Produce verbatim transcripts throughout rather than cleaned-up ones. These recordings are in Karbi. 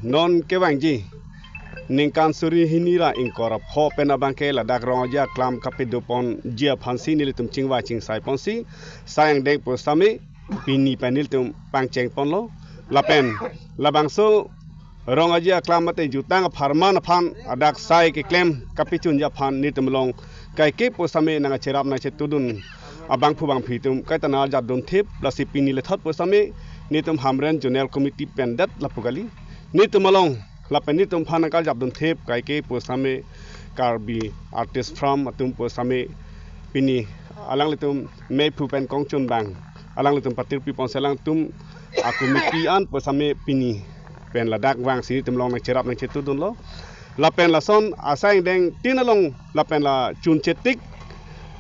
Non kevangji ningkan suri hini ra ingkoi ra pho pen abangke ladak Rong Aje aklam kapedoponji aphansi nelitum chingvai chingsai ponsi, sai angdeng pusitame pini pen nelitum pangcheng ponlo. Lapen labangso Rong Aje aklam mate jutang apharman aphan adak sai keklem kapechunji aphan nelitum along kaike pusitame nangkacherap nangchetudun abangphu bangphi atum kaita nangjarjapdun thip, lasi pini lethot pusitame nelitum Hamren Zonal Committee pen det lapu kali. Nelitum along lapen nelitum aphan nangkarjapdun thip kaike pusitame Karbi Artist Forum atum pusitame pini alanglitum mephu pen kongchun bang alanglitum patirpi ponsi alangtum a committee an pusitame pini pen ladak vangsi nelitum along nangcherap nangchetudunlo. Lapen lason asai angdeng tin along lapen la chunche tik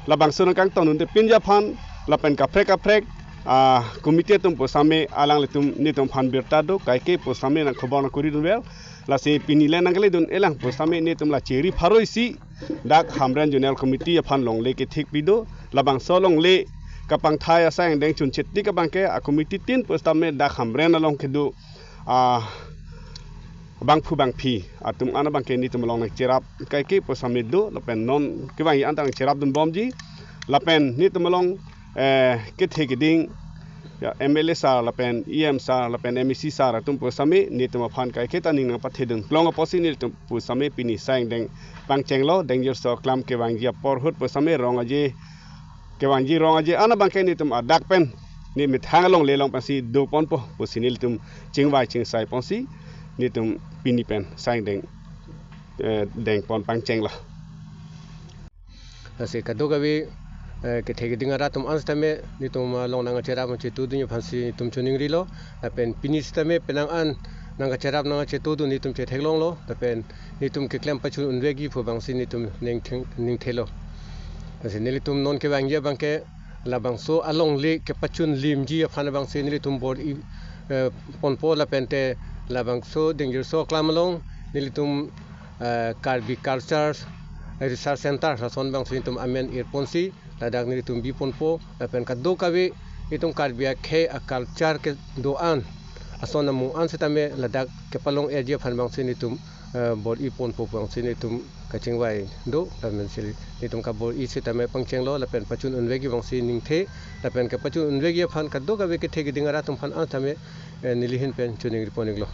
labangso nangkangtondunde pinji aphan lapen kaprek kaprek a committee atum pusitame alanglitum nelitum aphan birta do, kaike pusitame nangkhobor nangkuridunver. Lasi pini le nangkaledun-elang pusitame nelitum la chiri pharoi si dak Hamren Zonal Committee aphan longle kethekpi do. Labangso longle kapangthai asai angdeng chunche tik abangke a committee tin pusitame dak Hamren along kedo a bangphu bangphi atum an abangke nelitum along nangcherap kaike pusitame do, lapen non kevangji anta nangcherapdunbomji. Lapen nelitum along eh kethe keding ya M L A sir lapen E M sir lapen M A C sir atum pusitame nelitum aphan kaike ta ning nangpathedun klong apotsi nelitum pusitame pini sai angdeng pangchenglo. Dengjarso aklam kevangji apor ahut pusitame Rong Aje, kevangji Rong Aje an abangke nelitum adak pen ne methang alongle along pensi doponpo pusi nelitum chingvai chingsai ponsi nelitum pini pen sai angdeng eh, dengpon pangchenglo. Lasi kadokave eh, kethe keding arat atum an sitame nelitum along nangcherap nangchetudunji aphansi nelitum choningrilo. Lapen pini sitame penang an nangkacherap nangchetudun nelitum chetheklonglo. Lapen nelitum keklem pachun unvekji aphu abangsi nelitum ningtheng ningthelo. Lasi nelitum non kevangji abangke labangso alongle kepachunlimji aphan abangsi nelitum bor-i eh, ponpo lapente labangso Dengjarso aklam along nelitum eh, Karbi Culture Research Center lason abangsi nelitum amen irponsi ladak nelitum biponpo. Lapen kadokave itum Karbi akhei a culture kedo-an ason amung an sitame ladak kepalong-eji aphan abangsi nelitum eh, bor-i ponpo abangsi nelitum kachingvai do. Lapen si nelitum kabor-i sitame pangchenglo lapen pachun unvekji abangsi ningthe. Lapen kepachun unvekji aphan kadokave kethe keding arat atum aphan an tame eh, neli ahin pen choningri pon-iklo.